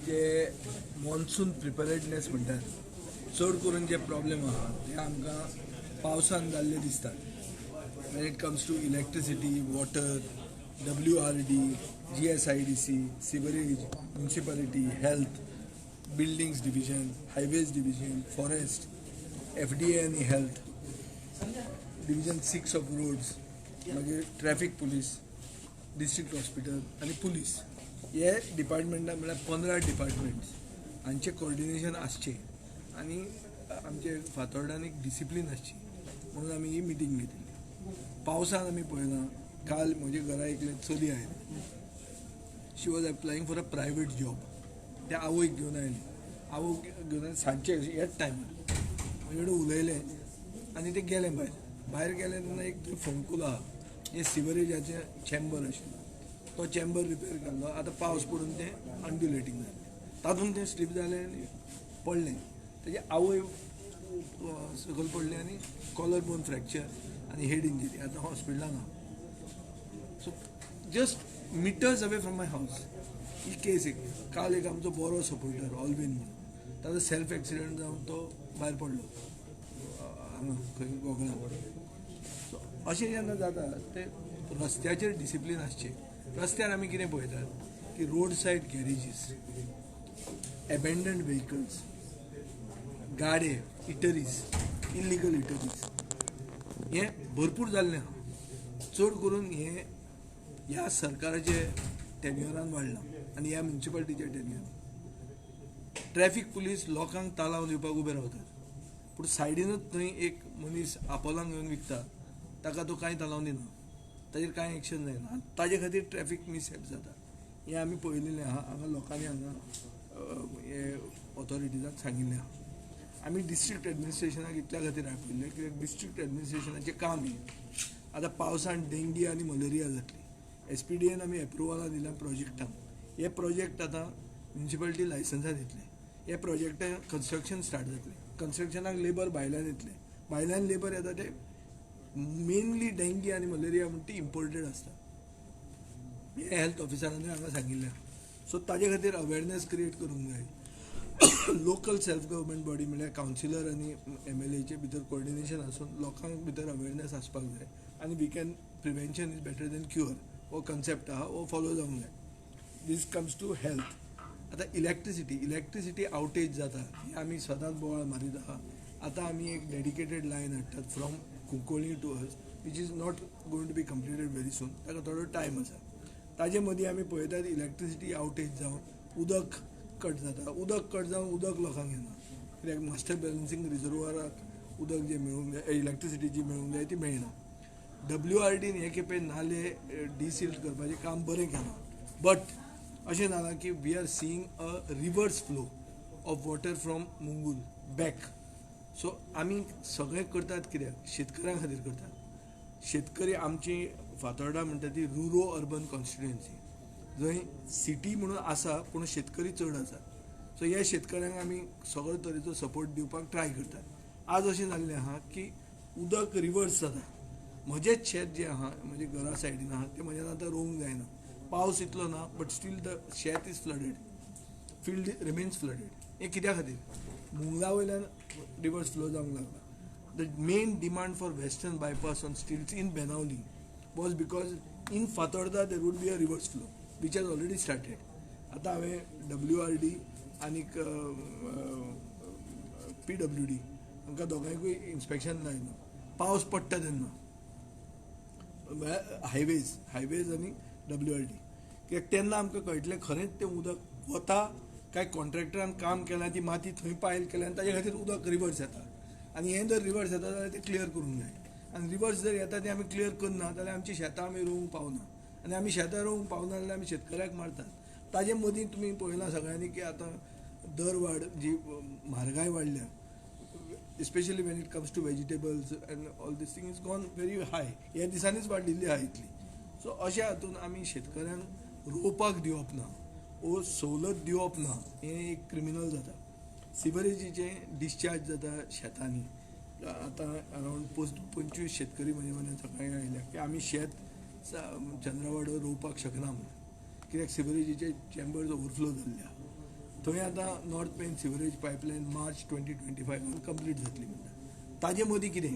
जे monsoon प्रिपेरेडनेस म्हणटात, चड करून जे प्रॉब्लेम आहा ते आमकां पावसान जाल्ले दिसतात, when it comes to electricity, water, WRD, GSIDC, sewerage, municipality, health, buildings division, highways division, forest, FDA आनी health, division 6 of roads, मागीर ट्रॅफिक पुलीस, डिस्ट्रिक्ट हॉस्पिटल आनी पुलीस. हे डिपार्टमेंटां म्हळ्यार 15 डिपार्टमेंट्स हांचें कोऑर्डिनेशन आसचें आनी आमचे फातोर्डान एक डिसिप्लीन आसची म्हणून आमी ही मिटींग घेतिल्ली. पावसान आमी पळयलां, काल म्हज्या घरा एकलें चली आयलें. She was applying for a private job. त्या आवयक घेवन आयलें. आवयक घेवन आयलें सांजचे ह्याच टायमार. म्हजे कडेन उलयलें आनी तें गेलें भायर. भायर गेलें तेन्ना एक थंय फोंडकूल आहा, हें सिवरेजाचें चॅम्बर आशिल्लो, तो चॅम्बर रिपेर केल्लो. आतां पावस पडून तें अंड्युलेटींग जालें, तातूंत तें स्लीप जालें आनी पडलें. तेजी आवय सकयल पडली आनी कॉलर बोन फ्रॅक्चर आनी हेड इंजरी. आतां हॉस्पिटलान आहा. So just meters away from my house ही केस. एक काल एक आमचो बरो सपोर्टर ऑलवीन म्हणून, ताजो सेल्फ एक्सिडंट जावन तो भायर पडलो हांगा खंय गोगळा. सो अशें जेन्ना जाता ते रस्त्याचेर डिसिप्लीन आसचें. रस्त्यार आमी कितें पळयतात की road side garages, abandoned vehicles, गाडे, इटरीज, इलिगल इटरीज हें भरपूर जाल्लें आहा. चड करून हें ह्या सरकाराचे टेन्युअरान वाडलां आनी ह्या म्युनिसिपालिटीच्या टेन्युअरान. ट्रॅफिक पुलीस लोकांक तालांव दिवपाक उबे रावतात, पूण सायडीनूच थंय एक मनीस आपोलांक घेवन विकता, ताका तो कांय तालांव दिना, ताजेर कांय एक्शन जायना. ताजे खातीर ट्रॅफिक मिसहॅप जाता. हें आमी पळयलेलें आहा. हांगा लोकांनी हांगा हे ऑथॉरिटीजाक सांगिल्लें आहा. आमी डिस्ट्रिक्ट एडमिनिस्ट्रेशनाक इतल्या खातीर आपयल्लें कित्याक डिस्ट्रिक्ट एडमिनिस्ट्रेशनाचें काम हें. आतां पावसान डेंगी आनी मलेरिया जातली. एसपीडीएन आमी एप्रुवलां दिल्या प्रोजेक्टांक. हे प्रोजेक्ट आतां म्युनिसिपालिटी लायसन्सां दितले. हे प्रोजेक्टा कन्स्ट्रक्शन स्टार्ट जातलें. कन्स्ट्रक्शनाक लेबर भायल्यान येतले. भायल्यान लेबर येता ते मेनली डेंगी आनी मलेरिया म्हणटा ती इम्पोर्टेड आसता, हें हेल्थ ऑफिसरांनी हांगा सांगिल्लें. सो ताजे खातीर अवेरनेस क्रिएट करूंक जाय. लोकल सेल्फ गव्हर्मेंट बॉडी म्हळ्यार कावन्सिलर आनी एमएलएचे भितर कोऑर्डिनेशन आसून लोकांक भितर अवेरनेस आसपाक जाय आनी we can prevention is better than cure हो कन्सेप्ट आहा, हो फॉलो जावंक जाय. This comes to health. आतां इलेक्ट्रिसिटी. इलेक्ट्रिसिटी आवटेज जाता ही आमी सदांच बोवाळ मारीत आहा. आतां आमी एक डेडिकेटेड लायन हाडटात from Cuncolim to us, which is not going to be completed very soon. ताका थोडो टायम आसा. ताजे मदीं आमी पळयतात, इलेक्ट्रिसिटी आवटेज जावन उदक कट जाता. उदक कट जावन उदक लोकांक येना, कित्याक मास्टर बॅलन्सींग रिजर्वराक उदक जें मेळूंक जाय, इलेक्ट्रिसिटी जी मेळूंक जाय ती मेळना. डब्ल्यू आर डीन हे खेपे नाले डिसिल्ट करपाचें काम बरें केलां, बट अशें जालां की we are seeing a reverse flow of water from Mungul back. So आमी सगळें करतात कित्याक? शेतकऱ्यां खातीर करतात. शेतकरी आमची फातोर्डा म्हणटा ती रुरो अर्बन कॉन्स्टिट्युएन्सी, जंय सिटी म्हणून आसा पूण शेतकरी चड आसा. सो ह्या शेतकऱ्यांक आमी सगळे तरेचो सपोर्ट दिवपाक ट्राय करतात. आज अशें जाल्लें आहा की उदक रिवर्स जाता. म्हजेंच शेत जें आहा, म्हज्या घरा सायडीन आहा, तें म्हज्यान आतां रोवंक जायना. पावस इतलो ना, बट स्टील the शेत is flooded, field remains flooded. हें कित्या खातीर? मुंगला वयल्यान रिवर्स फ्लो जावंक लागला. The main demand for western bypass on stilts in Benaulim was because in Fatorda there would be a reverse flow, which has already started. आतां हांवें W R D आनीक PW D हांकां दोगांयकूय inspection लायलां. पावस पडटा तेन्ना highways आनी W R D, कित्याक तेन्ना आमकां कळटलें खरेंच तें उदक वता काय कॉन्ट्रॅक्टरान काम केलां, ती माती थंय पायल केल्या आनी ताजे खातीर उदक रिवर्स येता. आनी हें जर रिवर्स येता जाल्यार तें क्लियर करूंक जाय. आनी रिवर्स जर येता तें आमी क्लियर करना जाल्यार आमची शेतां आमी रोवंक पावना आनी आमी शेतां रोवंक पावना जाल्यार आमी शेतकऱ्याक मारतात. ताजे मदीं तुमी पळयलां सगळ्यांनी की आतां दर वाड जी म्हारगाय वाडल्या, especially when it comes to vegetables and all this thing is gone very high. ह्या दिसांनीच वाडिल्ली आहा इतली. सो अशा हातून आमी शेतकऱ्यांक रोवपाक दिवप ना ओ सवलत दिवप ना, हें एक क्रिमिनल जाता. सिवरेजीचें डिस्चार्ज जाता शेतांनी. आतां अरावंड 25 शेतकरी म्हजे म्हऱ्यान सकाळीं आयल्या की आमी शेत चंद्रवाडो रोवपाक शकना म्हणून, कित्याक सिवरेजीचे चेंबर्स ओवरफ्लो जाल्ले आहा. थंय आतां North Pen sewerage pipeline March 2025 complete जातली म्हणटा. ताजे मदीं कितें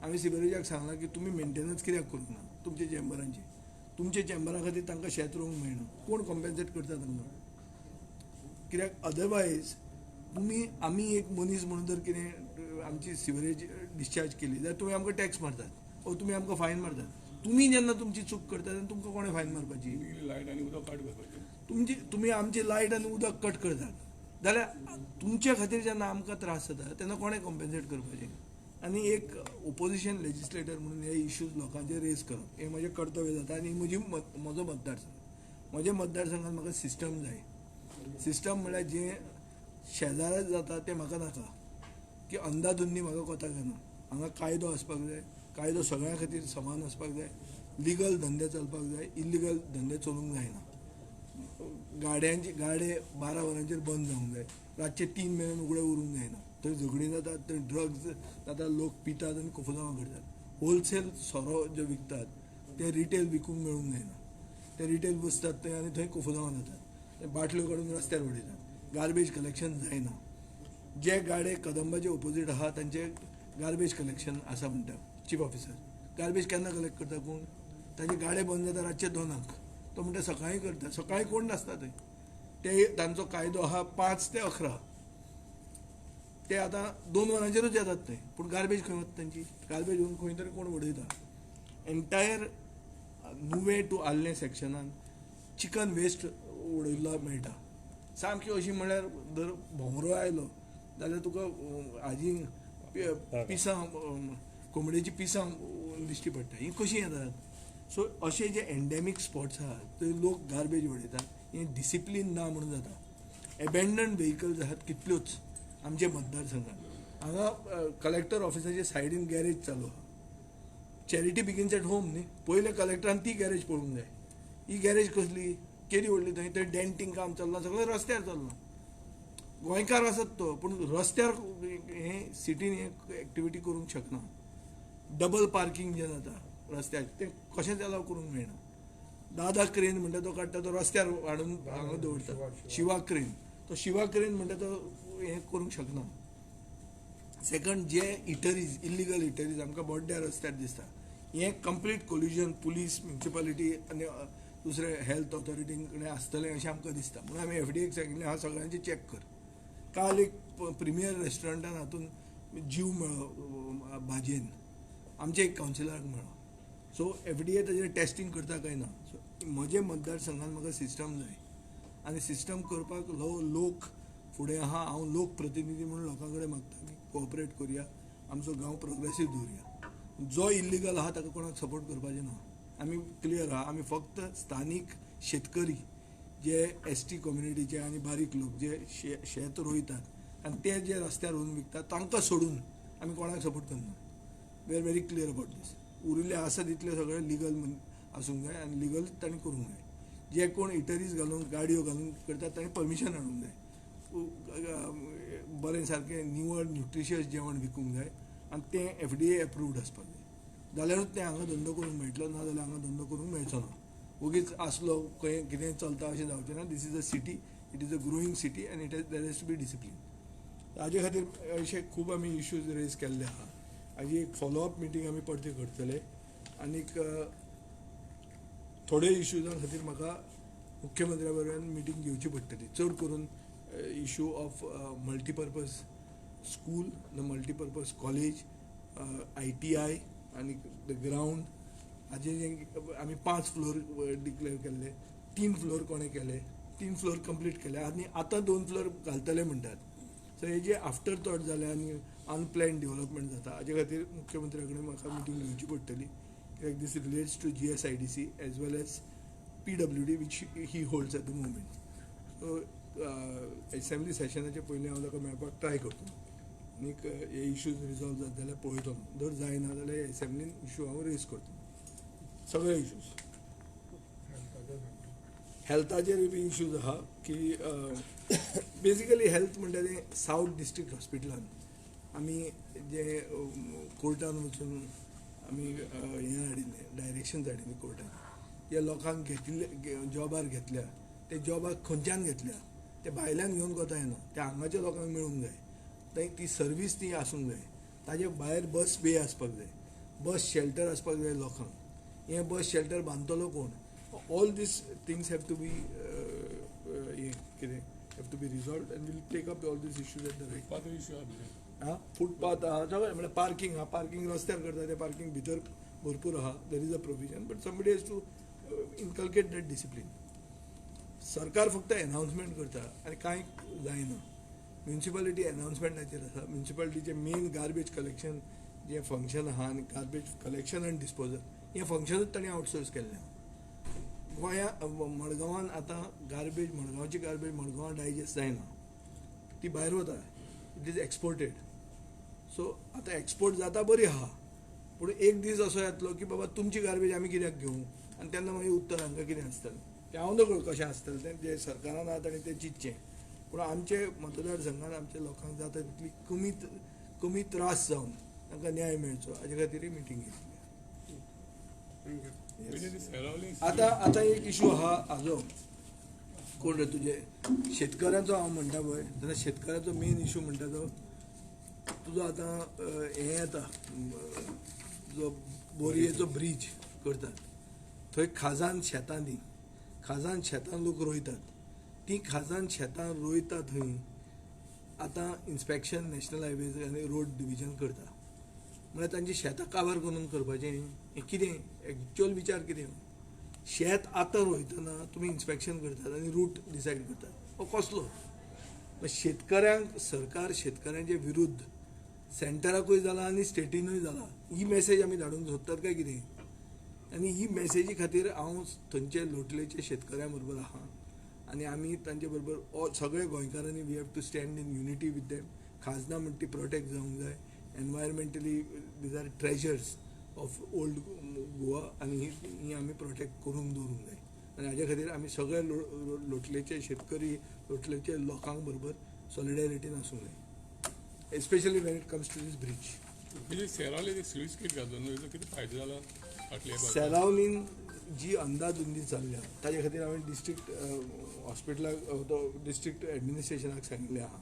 हांवें सिवरेजाक सांगलां की तुमी मेंटेनन्स कित्याक करूंक ना तुमच्या चेंबरांचे, तुमच्या चेंबरा खातीर तांकां शेत रोवंक मेळना, कोण कॉम्पेन्सेट करता तांकां? कित्याक अदरवायज तुमी आमी एक मनीस म्हणून जर कितें आमची सिवरेज डिस्चार्ज केली जाल्यार तुमी आमकां टॅक्स मारतात ओ तुमी आमकां फायन मारतात. तुमी जेन्ना तुमची चूक करता तेन्ना तुमकां कोणें फायन मारपाची? लायट आनी उदक कट करपाचें. तुमची तुमी आमची लायट आनी उदक कट करतात जाल्यार तुमच्या खातीर जेन्ना आमकां त्रास जाता तेन्ना कोणें कॉम्पेन्सेट करपाचें? आनी एक ओपोजिशन लेजिस्लेटर म्हणून हे इश्यूज लोकांचेर रेज करप हें म्हजें कर्तव्य जाता. आनी म्हजी म्हजो मतदारसंघ, म्हज्या मतदारसंघात म्हाका सिस्टम जाय. सिस्टम म्हणल्यार जें शेजारा जाता तें म्हाका नाका, की अंदाधुंदी म्हाका कोताक जायना. हांगा कायदो आसपाक जाय, कायदो सगळ्यां खातीर समान आसपाक जाय, लिगल धंदे चलपाक जाय, इल्लिगल धंदे चलूंक जायना. गाड्यांचे गाडे 12 वरांचेर बंद जावंक जाय, रातचे 3 मेरेन उगडे उरूंक जायना. थंय झगडीं जातात, थंय ड्रग्स जाता, लोक पितात आनी कोफुसांवां करतात. होलसेल सोरो जे विकतात ते रिटेल विकूंक मेळूंक जायना, ते रिटेल बसतात थंय आनी थंय कोफुसांवां जातात, ते बाटल्यो काडून रस्त्यार उडयतात. गार्बेज कलेक्शन जायना. जे गाडे कदंबाचे ओपोजीट आहा तांचे गार्बेज कलेक्शन आसा म्हणटा चीफ ऑफिसर. गार्बेज केन्ना कलेक्ट करता कोण? तांचे गाडे बंद जाता रातचे 2, तो म्हणटा सकाळीं करता, सकाळीं कोण नासता थंय. ते तांचो कायदो आहा 5 ते 11, ते आतां 2 वरांचेरूच येतात थंय, पूण गार्बेज खंय वता तांची? गार्बेज व्हरून खंय तरी कोण उडयता. एंटायर नुवें टू आर्लें सेक्शनान चिकन वेस्ट उडयल्लो मेळटा. सामकी अशी म्हणल्यार जर भोंवरो आयलो जाल्यार तुका हाजी पिसां, कोंबडेची पिसां दिश्टी पडटा. ही कशीं येतात? सो अशे जे एंडेमीक स्पॉट्स आहात थंय लोक गार्बेज उडयतात, हें डिसिप्लीन ना म्हणून जाता. एबेंडन व्हेकल्स आहात कितल्योच आमच्या मतदारसंघात. हांगा कलेक्टर ऑफिसाच्या सायडीन गॅरेज चालू आहा. चॅरिटी बिगिन्स एट होम न्ही, पयलें कलेक्टरान ती गॅरेज पळोवंक जाय. ही गॅरेज कसली, केदी व्हडली, थंय थंय डेंटींग काम चल्लां, सगळें रस्त्यार चल्लां. गोंयकार आसत तो, पूण रस्त्यार हें सिटीन हें एक्टिविटी करूंक शकना. डबल पार्कींग जें जाता रस्त्यार तें कशेंच एलाव करूंक मेळना. दादा क्रेन म्हणटा तो काडटा, तो रस्त्यार हाडून हांगा दवरता. शिवा क्रेन, तो शिवा क्रेन म्हणटा तो हें करूंक शकना. सेकंड, जे इटरीज, इल्लिगल इटरीज आमकां बोड्ड्या रस्त्यार दिसता, हें कंप्लीट कोल्युजन पुलीस, म्युनिसिपालिटी आनी दुसरे हेल्थ ऑथॉरिटी कडेन आसतलें अशें आमकां दिसता. म्हणून आमी एफडीएक सांगिल्लें हा सगळ्यांचें चॅक कर. काल एक प्रिमियर रेस्टॉरंटान हातून जीव मेळ्ळो भाजयेन, आमच्या एक कावन्सिलराक मेळ्ळो. सो एफडीए ताजेर टेस्टींग करता काय ना. सो म्हजे मतदारसंघान म्हाका सिस्टम जाय आनी सिस्टम करपाक लोक फुडें आहा. हांव लोकप्रतिनिधी म्हणून लोकां कडेन मागता की कोऑपरेट करुया, आमचो गांव प्रोग्रेसीव दवरुया. जो इल्लिगल आहा ताका कोणाक सपोर्ट करपाचें ना. आमी क्लियर आहा, आमी फक्त स्थानीक शेतकरी जे एस टी कम्युनिटीचे आनी बारीक लोक जे शेत रोयतात आनी ते जे रस्त्यार व्हरून विकतात तांकां सोडून आमी कोणाक सपोर्ट करना. We are very clear about this. उरिल्ले आसा तितले सगळे लिगल आसूंक जाय आनी लिगल तांणी करूंक जाय. जे कोण इटरीज घालून गाडयो घालून करतात तांणी परमिशन हाडूंक जाय. बरें सारकें निवळ न्युट्रिशियस जेवण विकूंक जाय आनी तें एफडीए एप्रुव्ड आसपाक जाय, जाल्यारूच तें हांगा धंदो करूंक मेळटलो, ना जाल्यार हांगा धंदो करूंक मेळचो ना. वगीच आसलो खंय कितें चलता अशें जावचें ना. This is a city, it is a growing city and it there has to be discipline. हाजे खातीर अशे खूब आमी इश्यूज रेज केल्ले आहा. हाजी एक फॉलोअप मिटींग आमी परती करतले आनीक थोडे इश्यूजां खातीर म्हाका मुख्यमंत्र्या बरोबर मिटींग घेवची पडटली. चड करून issue of multipurpose school, the multipurpose college, ITI आनी the ground. हाजे जे आमी 5 फ्लोर डिक्लेअर केल्ले, 3 फ्लोर कोणें केले, 3 फ्लोर कंप्लीट केले आनी आतां 2 फ्लोर घालतले म्हणटात. सो हे जे आफ्टर थॉट जाले आनी अनप्लॅन डेव्हलपमेंट जाता हाजे खातीर मुख्यमंत्र्या कडेन म्हाका मिटींग घेवची पडटली. कित्याक this relates to GSIDC as well as PWD which he holds at the moment. So assembly सेशनाचे पयलीं हांव ताका मेळपाक ट्राय करतलो आनीक हे इश्यूज रिजॉल्व जात जाल्यार पळयतलो. जर जायना जाल्यार एसेंब्लीन इश्यू हांव रेज करतलो, सगळे इश्यूज. हेल्थाचेर बी इश्यूज आहा की बेजिकली हेल्थ म्हणटा तें सावथ डिस्ट्रिक्ट हॉस्पिटलान आमी जे कोर्टान वचून आमी हें हाडिल्लें, डायरेक्शन्स हाडिल्लें कोर्टान, जे लोकांक घेतिल्ले जॉबार घेतल्या ते जॉबाक खंयच्यान घेतल्या, ते भायल्यान घेवन कोता येना, ते हांगाच्या लोकांक मेळूंक जाय, थंय ती सर्वीस ती आसूंक जाय. ताजे भायर बस बे आसपाक जाय, बस शेल्टर आसपाक जाय लोकांक. हें बस शेल्टर बांदतलो कोण? All these things have to be हें कितें have to be resolved and we'll take up all these issues at the right. Footpath issue आहा. आं, फुटपाथ आहा सगळें, म्हळ्यार पार्किंग आहा, पार्किंग रस्त्यार करता तें पार्किंग भितर भरपूर आहा. There is a provision but somebody has to inculcate that discipline. सरकार फक्त एनाउन्समेंट करता आनी कांय जायना. म्युनिसिपालिटी एनाउन्समेंटाचेर आसा. म्युनिसिपालिटीचें मेन गार्बेज कलेक्शन जें फंक्शन आहा आनी गार्बेज कलेक्शन आनी डिस्पोजल हें फंक्शनूच तांणी आउटसोर्स केल्लें आहा. गोंया मडगांवान आतां गार्बेज, मडगांवची गार्बेज मडगांवां डायजेस्ट जायना, ती भायर वता, it is exported. सो आतां एक्सपोर्ट जाता बरी आहा, पूण एक दीस असो येतलो की बाबा तुमची गार्बेज आमी कित्याक घेवं, आनी तेन्ना मागीर उत्तर हांकां कितें आसतलें तें हांव नकळो कशें आसतलें तें, जें सरकारान आहा ताणें तें चिंतचें. पूण आमचे मतदारसंघान आमच्या लोकांक जाता तितली कमी कमी त्रास जावन तांकां न्याय मेळचो हाजे खातीर मिटींग घेतली. आतां आतां एक इशू आहा हाजो, कोण रे तुजे शेतकऱ्यांचो हांव म्हणटा पळय, तेन्ना शेतकऱ्याचो मेन इशू म्हणटा तो तुजो आतां हें येता, जो बोरयेचो ब्रीज करतात थंय खाजान शेतां, ती खाजान शेतां लोक रोयतात, ती खाजान शेतां रोयता थंय आतां इन्स्पेक्शन नॅशनल हायवेज आनी रोड डिविजन करता. म्हळ्यार तांची शेतां काबार करून करपाचें हें कितें एक्चुअल विचार कितें? शेत आतां रोयतना तुमी इन्स्पेक्शन करतात आनी रूट डिसायड करतात, हो कसलो? शेतकऱ्यांक सरकार शेतकऱ्यांचे विरुद्ध सेंटराकूय जाला आनी स्टेटीनूय जाला, ही मॅसेज आमी धाडूंक सोदतात काय कितें? आनी ही मॅसेजी खातीर हांव थंयचे लोटलेचे शेतकऱ्यां बरोबर आहा आनी आमी तांचे बरोबर सगळे गोंयकारांनी we have to stand in unity with them. खाजनां म्हणटा ती प्रोटेक्ट जावंक जाय. Environmentally these are treasures of old Goa आनी ही आमी प्रोटेक्ट करूंक दवरूंक जाय. आनी हाजे खातीर आमी सगळे लोटलेचे शेतकरी, लोटलेचे लोकांक बरोबर सॉलिडेरिटीन आसूंक जाय, especially when it comes to this bridge. म्हणजे सेरावली स्लूस गेट घातलो न्हू, हेजो कितें फायदो जाला फाटल्या? सेरावलीन जी अंदाधुंदी चल्ल्या ताजे खातीर हांवें डिस्ट्रिक्ट हॉस्पिटलाक, डिस्ट्रिक्ट एडमिनिस्ट्रेशनाक सांगिल्लें आहा,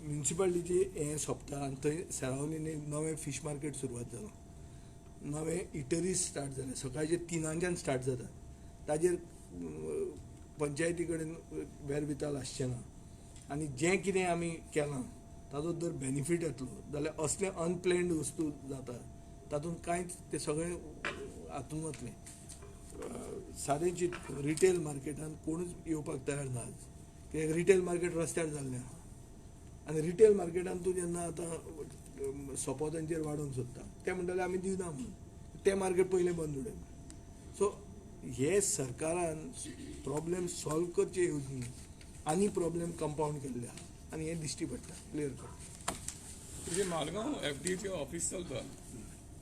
म्युनिसिपालिटीची हें सोंपता आनी थंय सेरावलीन एक नवें फीश मार्केट सुरवात जालां, नवे इटरीज स्टार्ट जाले, सकाळचे 3 स्टार्ट जाता. ताजेर पंचायती कडेन वेरविताल आसचें ना आनी जें कितें आमी केलां ताजो जर बेनिफीट येतलो जाल्यार असले अनप्लॅन्ड वस्तू जाता तातूंत कांयच तें सगळें हातूंत वतलें. सादें चिंत, रिटेल मार्केटान कोणूच येवपाक तयार ना आज, कित्याक रिटेल मार्केट रस्त्यार जाल्लें आहा आनी रिटेल मार्केटान तूं जेन्ना आतां सोपो तांचेर वाडोवंक सोदता ते म्हणटाले आमी दिवना म्हणून, तें मार्केट पयलें बंद उडयलें. सो हे सरकारान प्रॉब्लेम सॉल्व करचे येवजणी आनी प्रॉब्लेम कंपावंड केल्ले आहा आनी हें दिश्टी पडटा क्लियर कट. तुजें मालगांव एफडीएचें ऑफीस चलता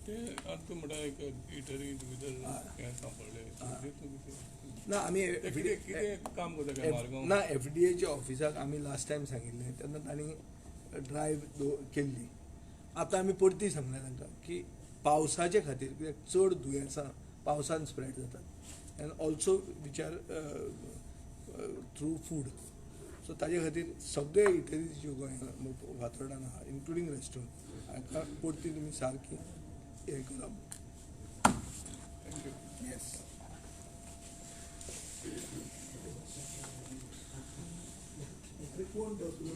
ते आतां तूं म्हणटा एक इटरी भितर हें सांपडलें ना आमी कितें काम करता काय मालगांव? ना, एफडीएच्या ऑफिसाक आमी लास्ट टायम सांगिल्लें तेन्ना तांणी ड्रायव्ह केल्ली. आतां आमी परती सांगलें तांकां की पावसाचे खातीर, कित्याक चड दुयेंसां पावसान स्प्रेड जातात and also which are through food, so ताजे खातीर सगळे इटरीज ज्यो गोंयांत फातोर्डान आहा इन्क्लुडींग रेस्टॉरंट हांकां परती तुमी सारकी हें करप. Thank you. येस. कोण तो तुजो?